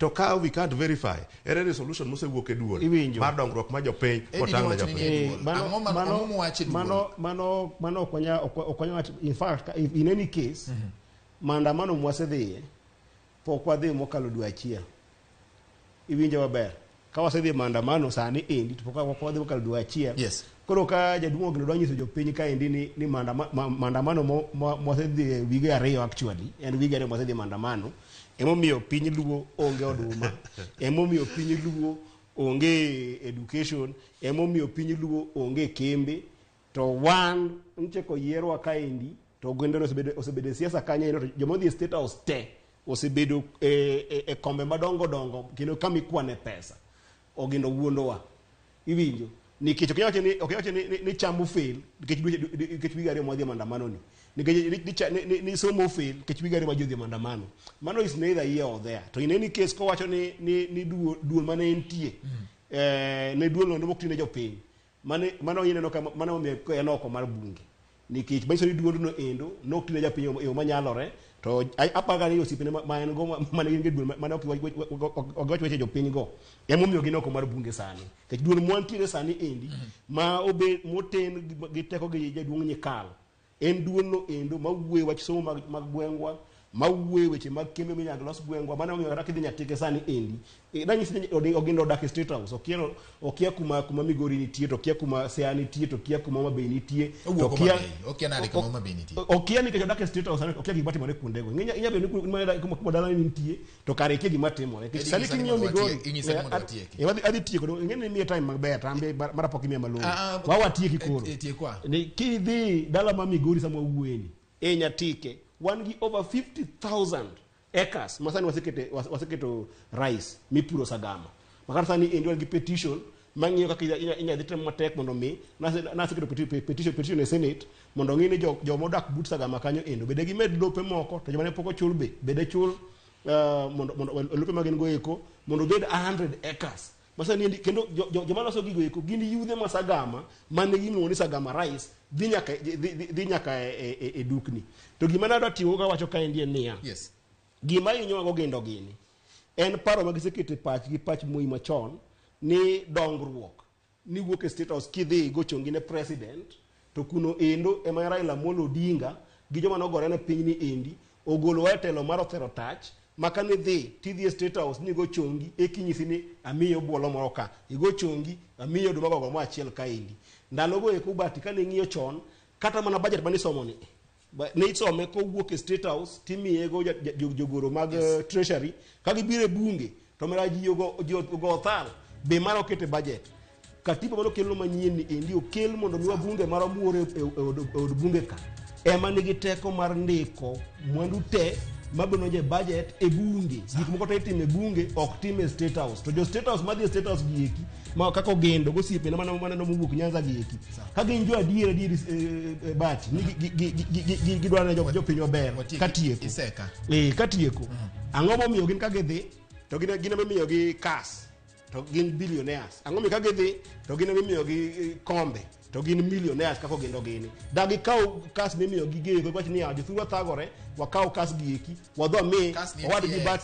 To ka we can't verify, ere resolution mosewuok e duol Iwinjo. mar dongruok mar jopiny Eddie motang' ne niwacho ni jopiny. nie Eh, duol. mano- Ang'o ma- mano- ang'o mowacho e duol? Mano ok wanya wacho. In fact, in any case, maandamano mwasedhiye pok wadhi mokalo dwe achiel. Iwinjo maber? Ka wasedhi e maandamano sani endi to pok wadhi mokalo dwe achiel. Koro ka jaduong' Ogino dwa nyiso jopiny kaendi ni maandamano mwasedhi e wige 2, actually en wige 2 mwasedhi e maandamano, emomiyo piny Luo onge oduma, emomiyo piny Luo onge education, emomiyo piny Luo onge kembe. To wan nche koyierwa kaendi to ogendo osebedo e siasa kanyo endo, to joma odhi e State House te osebedo e kombe madongo dongo kendo kama ikwane pesa. Ogindo wuondowa, iwinjo? Nikech ok iwacho ni cham ofail nikech wige 2 mwadhi e maandamano ni, nikech ni somo ofail nikech wige 2 ma ji odhi e maandamano. Mano is neither here or there. To in any case, kowacho ni duol mane entie, ne duol no mok tine jopiny, mano ineno ka mano omiyo en oko mar bunge, nikech manyiso ni duondno endo nok tine japiny e yo manyalore. To apaga ni osiepene ma en go mane gin go e duol mane ok giwach weche jopiny go emomiyo gin oko mar bunge sani, nikech duol mwantiere sani endi ma obe moten gi teko gi jaduong' Nyikal en duolno endo mawuoyo wach somo mag gwengwa, mawuoyo weche mag kembe minyalo los gwengwa. Mano omiyo kata kidhi Nyatike sani endi, nanyisi ni Ogindo odak e State House, okia kuma Migori nitie, to okia kuma Siaya nitie, to okia kuma Homa Bay nitie, to Owuok Homa okia Bay. Okia nade kama Homa Bay nitie? Okia nikech odak e State House, okia gima timore kuondego. Inya bedo ni kuma dalani nitie to kare ikia gima timore. Nikech Eddie, sani nyisa ni king'iyo mondo Migori watiek, inyisa ni mondo watieki. Adhi tieko, ing'e ni imiye time maber to an be mara pok imiya malong'o. Ah, ah, Wa watieki koro. Tiekwa. Ni kidhi dala ma Migori sama wawuoyeni e Nyatike, wan gi over 50,000 acres ma sani waseketo rice mipuro sagama. Makata sani endi wan gi petition mang'iyo kaka inya dhi temo matek mondo mi naseketo petition e Senate mondo ong'i ni joma odak but sagama kanyo endo bede gimed lope moko, to joma ne pok ochul be bede chul, mondo lope ma gin go eko mondo obed 100 acres. Masani endi kendo joma loso gigo eko gin yudhe ma sagama mane gimiluongo ni sagama rice dhi nyaka e dukni. To gima nadwa tiyo kawacho kaendi en niya, gima hinyowa gogendo gini en paro ma giseketo e pachgi, pach Moi machon, ni dongruok ni wuok e State House. Kidhi igo chongi ne president to kuno endo ema Raila Amolo Odinga gi joma nogore ne piny ni endi ogolowa e telo mar othero tach ma kane dhi tidhi e State House ni igo chongi ekinyisi ni amiyi obuolo moro ka igo chongi, amiyi oduma gogo mo achiel kaendi. Ndalogo eko bati kane ing'iyo chon, kata mana budget manisomo ni ne isome kowuok e State House timiyego jogoro mag Treasury ka gibiro e bunge to mera ji ogo othal be mara oket e budget. Katiba mano kelno manyien ni endi okel mondo mi wabunge marwa muore e od bunge ka ema nigi teko mar ndiko mwandu te mabiro donjo e budget e bunge. Gik moko te itimo e bunge, ok tim e State House. To jo State House madhi e State House gi eki ma kaka Ogendo gosiepene maneno mowuok Nyanza gi eki ka gin jo adier adier, bati ni gidwaro ne jopiny maber. Watieki. Katieko. Iseka. Katieko, ang'o momiyo gin ka gidhi to gin ema imiyogi kas to gin billionaires? Ang'o momiyo ka gidhi to gin ema imiyogi kombe to gin millionaires kaka Ogendo gini? Da gikaw kas mimiyogi geyo wach ni jothurwa thagore, wakaw kas gi eki wadhi wami Kas ni owadgi PS. bat.